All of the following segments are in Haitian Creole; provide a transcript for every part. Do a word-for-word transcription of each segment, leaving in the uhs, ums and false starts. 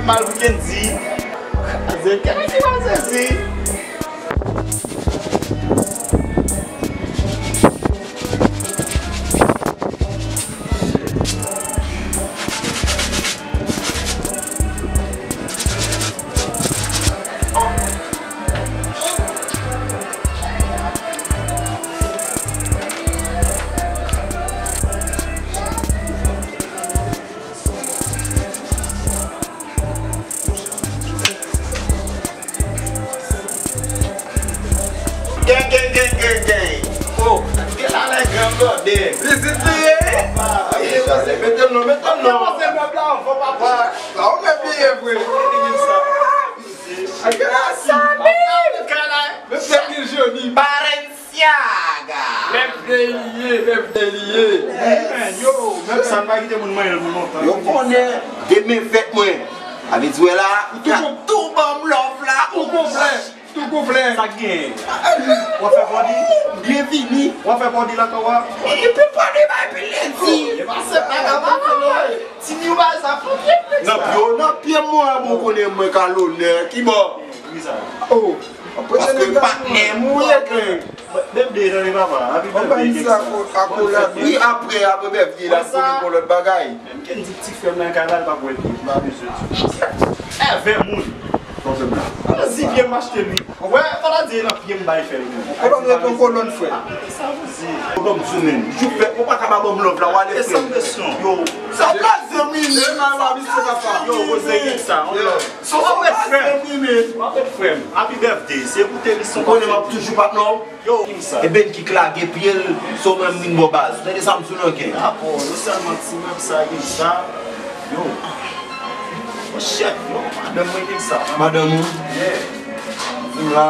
Mal pou Kendy. Kendy pa sezi. Gen, gen, gen, gen, gen. Oh, gen la lè gran gòdè. Vizit li ye. Mete m non, mete m non. Mete m non, papa. Sa ou mèt bliye vre. Gen la sa, men. Mete m jodi. Balenciaga. Pèp de li ye, pèp de li ye. Yo, menm sa, n pa kite moun manyen l pou lontan. Yo konnen demen fèt mwen. A vle di wè la, ou tou bon, tou ban m love la, ou konplè. Tou konplè. Sa k genyen? W ap fè bòdi? Byenvini. W ap fè bòdi lakay w a? Bòdi pil bòdi bay pil ledi. E pa se pa ka pa fè non. Ti Miw bay sa pou pye. Nan pye w, nan pye mwen, bon, konnen mwen ka lonè. Ki bò? Ki sa? Oh. Paske patnè m ou ye, Ken. Bèf de tande papa, happy birthday, Ken. Wi, apre, apre bèf de la, pou nou lòt bagay. Menm Ken di ti frè m nan kay la, l pa pou wè l pa bezwen di. Èvè moun. Ann di pye m achte li. Wè, fò ta di nan pye m bay fè l menm. Ou pa mete yon kolòn, frè. Sa vle di. Ou pa m sou menm. Jou fè, ou pa ka pa ban m love la, w ale frè. E san presyon. Yo. Sa blaze, wi, men, nan la misye papa. Yo, Jose, gen sa, on love. Sa w ap ret frè m. W ap ret frè m. Happy birthday. Se pou te li son. Ou konnen m ap toujou patnè w. Yo, ki sa? E Ben ki k lage pye l, se w menm vin bò baz. Tande sa m sou nan ken. Apo, non sèlman ti mèb sa, gen sa. Yo. Oh shit, yo, madanm mwen gen sa. Madanm ou? Yeah. Vin la.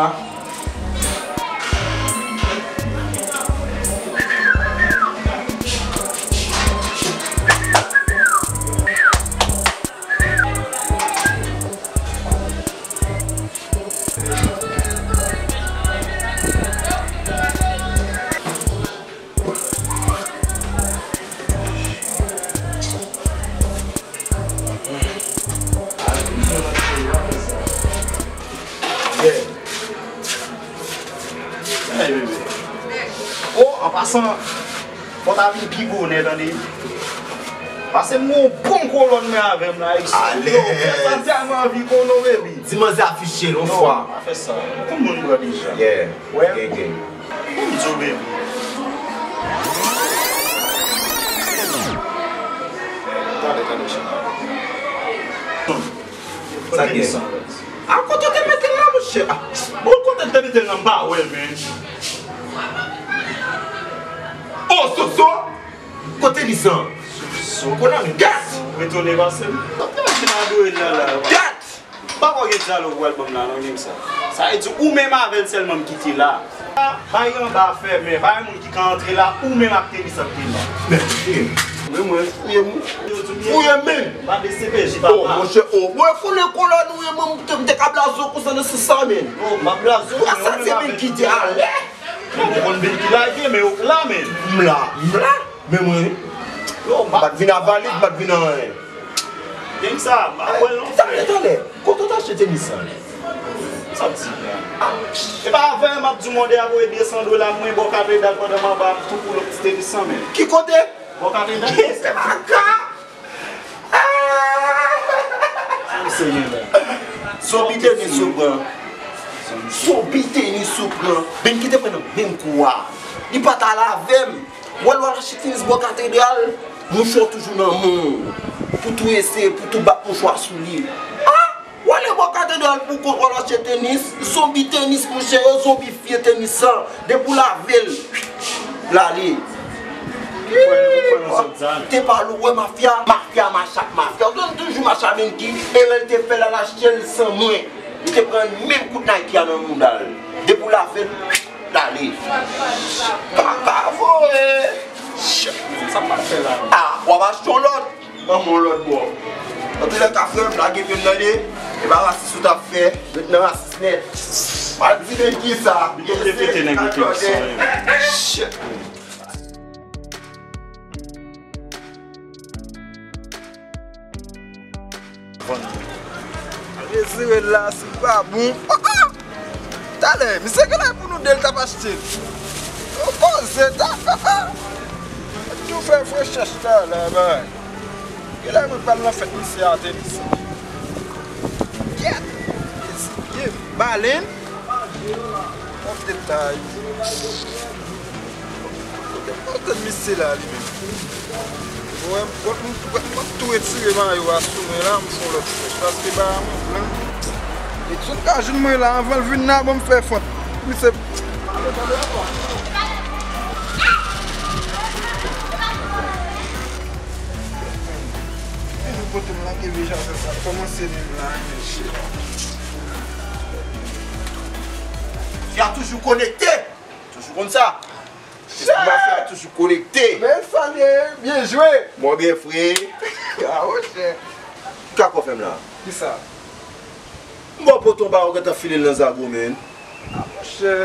Yeah. Hey, bebe. Oh, an pasan, fò ta vin pi bonè, tande. Pase m gon bon kolòn mwen avè m la, isi. Alèz. Yo, frè, sa tèlman anvi konnen w, baby. Di manzè afiche l yon fwa. Non, pa fè sa. Ou konn moun pran deja. Yeah. Wè. Gen, gen. Ou konn di w, baby. Tande, tande, cheri. Sa gen? A, kote w te mete l la, monchè? A, bon, kote l te mete l la, m pa wè l, men. Oh, Soso! Kote li san? Soso, kote li dat? Retounen pase m. Sa te mete m adore l la, la. Dat! Pa gen dyalòg ou pral ban m la, non, gen sa. Sa vle di, ou menm avè l sèlman m kite la. Bay anba fèmen, bay moun ki ka antre la, ou menm ak Tenis ap te la. Men, fouye m. Men mwen, fouye m. Fouye m, men. Pa de C P J, papa. Oh, monchè, oh, mwen konnen kolòn ou ye, mwen, m te, m te ka blaze w konsa nan sans sa, men. Oh, m ap blaze w, men ou menm avè l. Sa se men ki di alè. Ou konn vin ki lage, men ou la, men. M la, m la. Men mwen, yo, m pa t vin a valiz, m pa t vin a anyen. Gen sa, m pa wè l non, frè. Talè, talè. Kote w t achte tenis sa? Sa w di la? A, e pa avè m ap di w mande a voye de san dola mwen bò katedral pandan m anba tou pou lòt ti tenis sa menm. Ki kote? Bò katedral. Kaka! Sa misye gen la? Zonbi tenis ou pran. Zonbi tenis ou pran. Ben ki te pran nan menm kou a. Li pa t al avè m. Wè l w al achte tenis bò katedral, mouchwa w toujou nan men w. Pou tou eseye, pou tou bat mouchwa sou li. A! W ale bò katedral pou kont w al achte tenis, zonbi tenis monchè, yo zonbifye tenis sa, depi w lave l, l ale. Te pale w wè mafya, mafya mache ak mafya, w konn toujou mache a menm ki, e lè l te fè l al achte l san mwen, li te pran menm kout Nike a nan mouda l, depi w lave l, l ale. Kaka voye. Sa m pral fè la menm? A, w ap achte yon lòt. Ban m yon lòt bò. Antoulèka, frè m, lage pye m tande. E pa rasis ou t ap fè. Ret nan rasis nèt. Pa di men kisa. Li te fete nèg yo te san yo. Shit. Vann. Rela, si l pa bon. Talè, misye genlè pou nou de l t ap achte l. Ou koze, ta. Nou fè frechèch talè, bay. Genlè mwen pral nan fèt misye a te di sa. Kèt! Mesye, balen. Yon detay. Kote, kote misye la, li menm? Wè, m, m, m, m tou retire mayo a sou mwen la, m fè yon lòt frèch, paske ba mwen blan. Edson ka jwenn mwen la, anvan l vin la, ban m fè fòt. Misye. Kote m lage vye javel sa, kòmanse menm la, mesye. Fi a toujou konekte. Toujou konn sa. Mafya toujou konekte. Men sa l ye, byen jwe. Mwen byen fre. A, monchè. Ki ka kò fè m la? Kisa? M ba w poton ba ou gentan file l nan zago, men. A, monchè.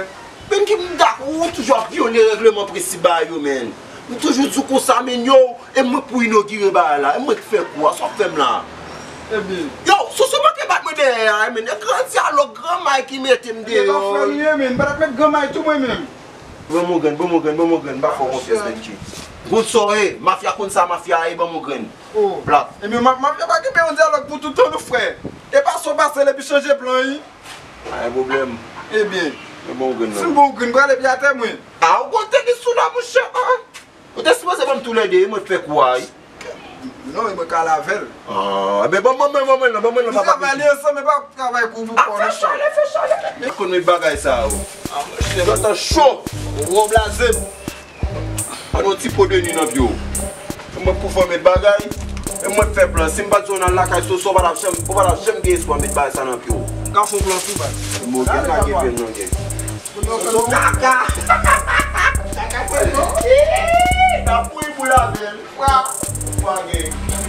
Men ki m dakò, ou toujou ap vyole règleman prensip ba yo, men. M toujou di w konsa, men yo, e mwen k pou inogire bagay la, e mwen k fè kou a, sa w ap fè m la? Ebyen. Yo, Soso manke bat mwen dèyè a, men. E gran dyalòg, gran may ki mete m deyò. E pa frè nou ye, men. M pa t ap met gran may tou, mwen menm. Ban m yon grenn, ban m yon grenn, ban m yon grenn, m pa fè w konfyans, Benji. Good sa w ye, mafya konn sa mafya ye, ban m yon grenn. Oh. Blat. Ebyen, ma-, mafya pa kenbe yon dyalòg pou tout tan, non, frè. E pa sa w pase l epi chanje plan, wi. Pa gen pwoblèm. Ebyen. Men ban m yon grenn, non. Si m ba w yon grenn, m prale pye atè, mwen. A, ou konn te gen sou la, monchè, an? Ou te sipoze ban m toulède, mwen fè kou a, wi. Non, mwen ka lave l. Ah, ebyen, ban mwen, ban mwen, ban mwen, ban mwen, papa. Nou travay ansanm, men pa travay kou pou kò nou. Fè chalè, fè chalè. Mwen konn met bagay sa yo. Ah, monchè, mwen tan cho. Ou blaze m. Mwen yon ti po de nwi nan pye w. Mwen pou fò met bagay. E mwen fè plan. Si m pa t di w nan lakay Soso, ou pa t ap janm, ou pa t ap janm gen espwa met bagay sa nan pye w. Ka fè plan tou, bay. Mwen gen pa gen pye nan gen. Soso kaka. Kaka fè non. Ii, ta pouri pou lavel. Fwa, fwa gen.